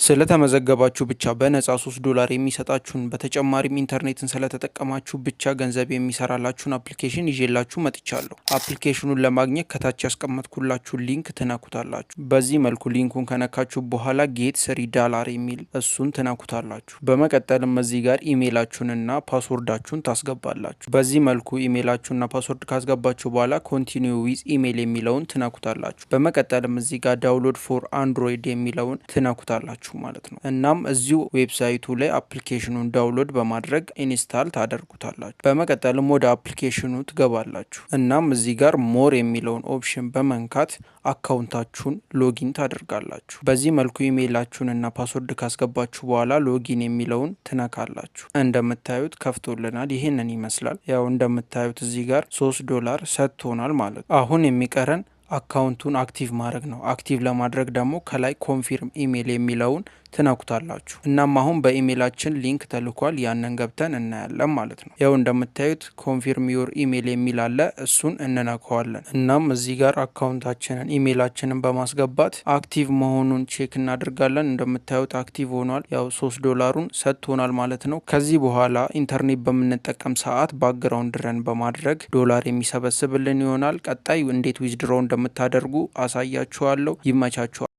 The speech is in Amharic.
ስለተመዘገባችሁ ብቻ በነጻ 3 ዶላር የሚሰጣችሁን፣ በተጨማሪም ኢንተርኔትን ስለተጠቀማችሁ ብቻ ገንዘብ የሚሰራላችሁን application ይዤላችሁ መጥቻለሁ። Application ኑን ለማግኘት ከታች ያስቀመጥኩላችሁን link ትነኩታላችሁ። በዚህ መልኩ link ኡን ከነካችሁ በኋላ get $3 የሚል እሱን ትነኩታላችሁ። በመቀጠልም እዚህ ጋር ኢሜይላችሁንና password ኣችሁን ታስገባላችሁ። በዚህ መልኩ ኢሜይላችሁንና password ካስገባችሁ በኋላ continue with email የሚለውን ትነኩታላችሁ። በመቀጠልም እዚህ ጋር download for Android የሚለውን ትነኩታላችሁ ማለት ነው። እናም እዚሁ website ኡ ላይ application ኑን download በማድረግ install ታደርጉታላችሁ። በመቀጠልም ወደ application ኑ ትገባላችሁ። እናም እዚህ ጋር more የሚለውን option በመንካት account ኣችሁን login ታደርጋላችሁ። በዚህ መልኩ ኢሜይላችሁንና password ካስገባችሁ በኋላ login የሚለውን ትነካላችሁ። እንደምታዩት ከፍቶልናል። ይህንን ይመስላል። ያው እንደምታዩት እዚህ ጋር 3 ዶላር ሰጥቶናል ማለት ነው። አሁን የሚቀረን account ኡን active ማድረግ ነው። Active ለማድረግ ደግሞ ከላይ confirm email የሚለውን ትነኩታላችሁ። እናም አሁን በኢሜይላችን link ተልኳል። ያንን ገብተን እናያለን ማለት ነው። ያው እንደምታዩት confirm your email የሚል አለ። እሱን እንነካዋለን። እናም እዚህ ጋር account ኣችንን ኢሜይላችንን በማስገባት active መሆኑን check እናደርጋለን። እንደምታዩት active ሆኗል። ያው 3 ዶላሩን ሰጥቶናል ማለት ነው። ከዚህ በኋላ ኢንተርኔት በምንጠቀም ሰዓት background run በማድረግ ዶላር የሚሰበስብልን ይሆናል። ቀጣይ እንዴት withdraw እንደምታደርጉ አሳያችኋለሁ። ይመቻችኋል።